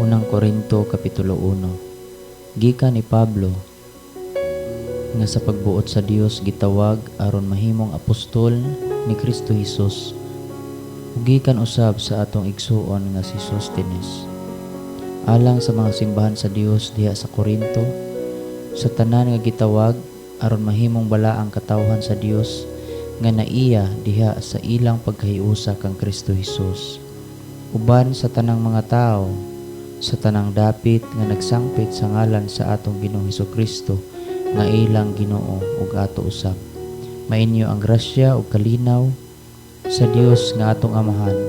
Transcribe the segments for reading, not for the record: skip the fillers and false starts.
Unang Korinto kapitulo 1. Gikan ni Pablo nga sa pagbuot sa Dios gitawag aron mahimong apostol ni Kristo Hesus ug gikan usab sa atong igsuon nga si Sostenes. Alang sa mga simbahan sa Dios diha sa Korinto, sa tanan nga gitawag aron mahimong balaang katawhan sa Dios nga naiya diha sa ilang pagkahiusa kang Kristo Hesus. Uban sa tanang mga tawo sa tanang dapit nga nagsangpit sa ngalan sa atong Ginoong Hesukristo nga ilang Ginoo ug ato usab. Mainyo ang grasya ug kalinaw sa Dios nga atong Amahan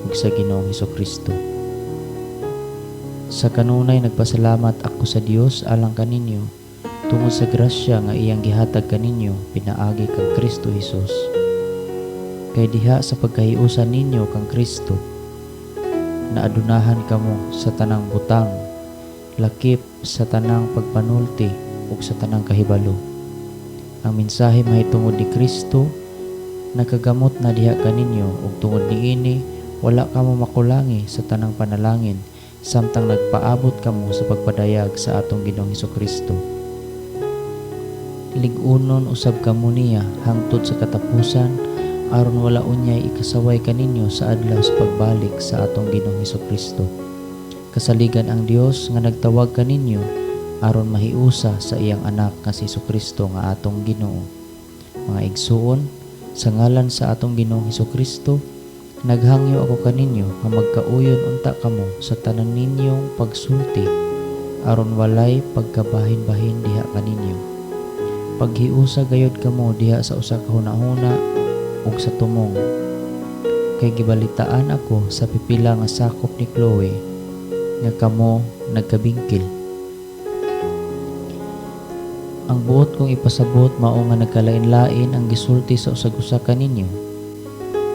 ug sa Ginoong Hesukristo. Sa kanunay nagpasalamat ako sa Dios alang kaninyo tungod sa grasya nga iyang gihatag kaninyo pinaagi kang Kristo Hesus. Kay diha sa pagkahiusa ninyo kang Kristo, naadunahan kamo sa tanang butang, lakip sa tanang pagpanulti ug sa tanang kahibalo. Ang mensahe mahitungod ni Kristo nakagamot na diha kaninyo, ug tungod niini wala kamo makulangi sa tanang panalangin samtang nagpaabot kamo sa pagpadayag sa atong Ginoong Hesukristo. Lig-unon usab kamo niya hangtod sa katapusan aron wala unyay ikasaway kaninyo sa adlaw sa pagbalik sa atong Ginoong Hesukristo. Kasaligan ang Dios nga nagtawag kaninyo aron mahiusa sa iyang Anak nga si Hesukristo nga atong Ginoo. Mga igsuon, sa ngalan sa atong Ginoong Hesukristo, naghangyo ako kaninyo nga magkauyon unta kamo sa tanan ninyong pagsulti aron walay pagkabahin-bahin diha kaninyo. Paghiusa gayud kamo diha sa usa ka hunahuna ug sa tumong. Kay gibalitaan ako sa pipila nga sakop ni Chloe nga kamo nagkabingkil. Ang buot kong ipasabot mao nga nagkalain-lain ang gisulti sa usag-usa kaninyo.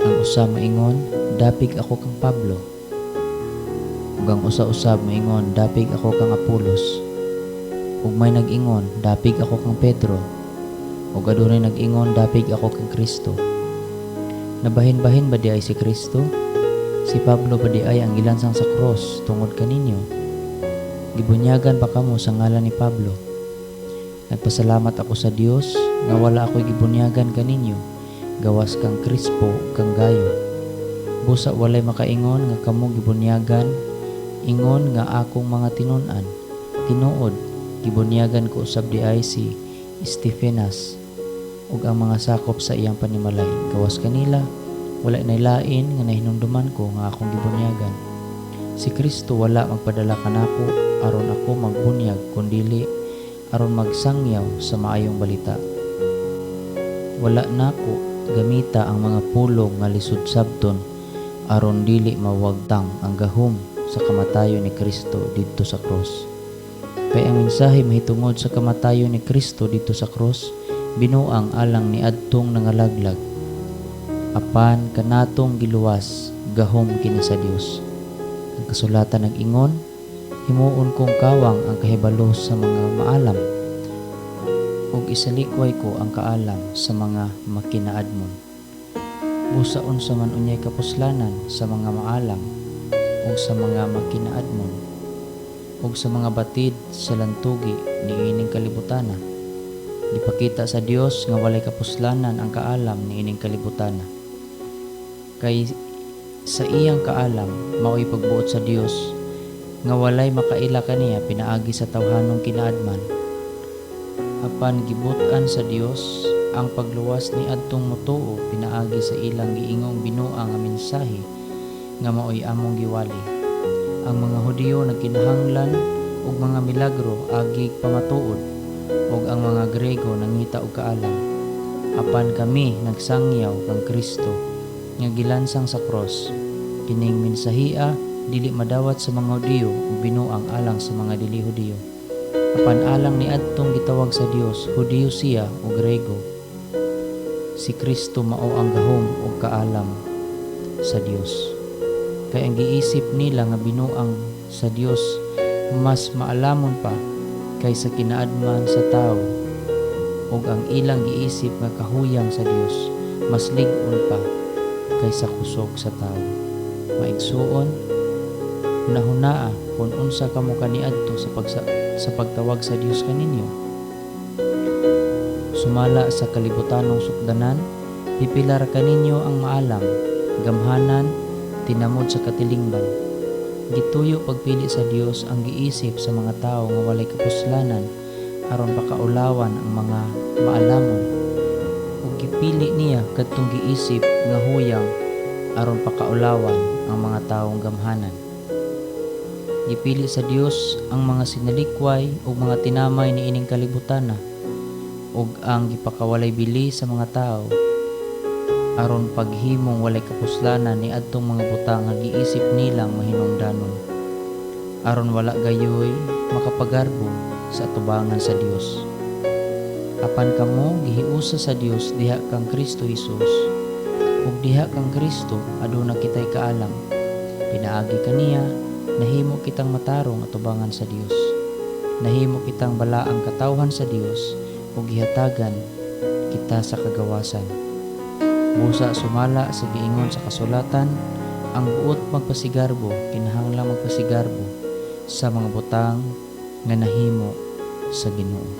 Ang usa moingon, "Dapig ako kang Pablo." Ug ang usa usab moingon, "Dapig ako kang Apolos." Ug may nag-ingon, "Dapig ako kang Pedro." Ug adunay nag-ingon, "Dapig ako kang Kristo." Nabahin-bahin ba diay si Kristo? Si Pablo ba diay ang gilansang sa cross tungod kaninyo? Gibunyagan ba kamo sa ngalan ni Pablo? Nagpasalamat ako sa Dios nga wala ako'y gibunyagan kaninyo gawas kang Crispo ug kang Gayo. Busa walay makaingon nga kamo gibunyagan ingon nga akong mga tinun-an. Tinuod, gibunyagan ko usab diay si Stephanas ug ang mga sakop sa iyang panimalay. Gawas kanila, wala nay lain nga nahinumduman ko nga akong gibunyagan. Si Kristo wala magpadala kanako aron ako magbunyag kundili aron magsangyaw sa maayong balita. Wala nako gamita ang mga pulong nga lisod sabton aron dili mawagtang ang gahom sa kamatayon ni Kristo didto sa cross. Kay ang mensahe mahitungod sa kamatayon ni Kristo didto sa cross binuang alang ni adtong nangalaglag. Apan kanatong giluwas, gahom kini sa Dios. Ang kasulatan nag-ingon, "Himuon kong kawang ang kahibalo sa mga maalam ug isalikway ko ang kaalam sa mga makinaadmon." Busa unsa man unyay kapuslanan sa mga maalam ug sa mga makinaadmon ug sa mga batid sa lantugi niining kalibutana? Gipakita sa Dios nga walay kapuslanan ang kaalam niining kalibutana. Kay sa iyang kaalam mao'y pagbuot sa Dios nga walay makaila kaniya pinaagi sa tawhanong kinaadman. Apan gibut-an sa Dios ang pagluwas ni adtong motuo pinaagi sa ilang giingong binuang nga mensahe nga maoy among giwali. Ang mga Hudiyo nagkinahanglan og mga milagro agig pamatuod ug ang mga Grego nangita og kaalam. Apan kami nagsangyaw kang Kristo nga gilansang sa cross. Kining mensahia dili madawat sa mga Hudiyo ug binuang alang sa mga dili Hudiyo. Apan alang ni adtong gitawag sa Dios, Hudiyo siya o Grego, si Kristo mao ang gahom ug kaalam sa Dios. Kay ang giisip nila nga binuang sa Dios mas maalamon pa kaysa kinaadman sa tawo, ug ang ilang giisip nga kahuyang sa Dios mas lig-on pa kaysa kusog sa tawo. Maigsuon, Hunahunaa kon unsa kamo kaniadto sa pagtawag sa Dios kaninyo. Sumala sa kalibutanong sukdanan, pipila ra kaninyo ang maalam, gamhanan, tinamod sa katilingban. Gituyo pagpili sa Dios ang giisip sa mga tawo nga walay kapuslanan aron pakaulawan ang mga maalamon. Ug gipili niya kadtong giisip nga huyang aron pakaulawan ang mga tawong gamhanan. Gipili sa Dios ang mga sinalikway ug mga tinamay niining kalibutana ug ang gipakawalay bili sa mga tawo aron paghimong walay kapuslanan ni adtong mga butang nga giisip nilang mahinungdanon, aron wala gayoy makapagarbo sa atubangan sa Dios. Apan kamo gihiusa sa Dios diha kang Kristo Hesus, ug diha kang Kristo aduna kitay kaalam. Pinaagi kaniya nahimo kitang matarong atubangan sa Dios. Nahimo kitang balaang katawhan sa Dios ug gihatagan kita sa kagawasan. Busa sumala sa giingon sa kasulatan, ang buot magpasigarbo kinahanglan magpasigarbo sa mga butang nga nahimo sa Ginoo.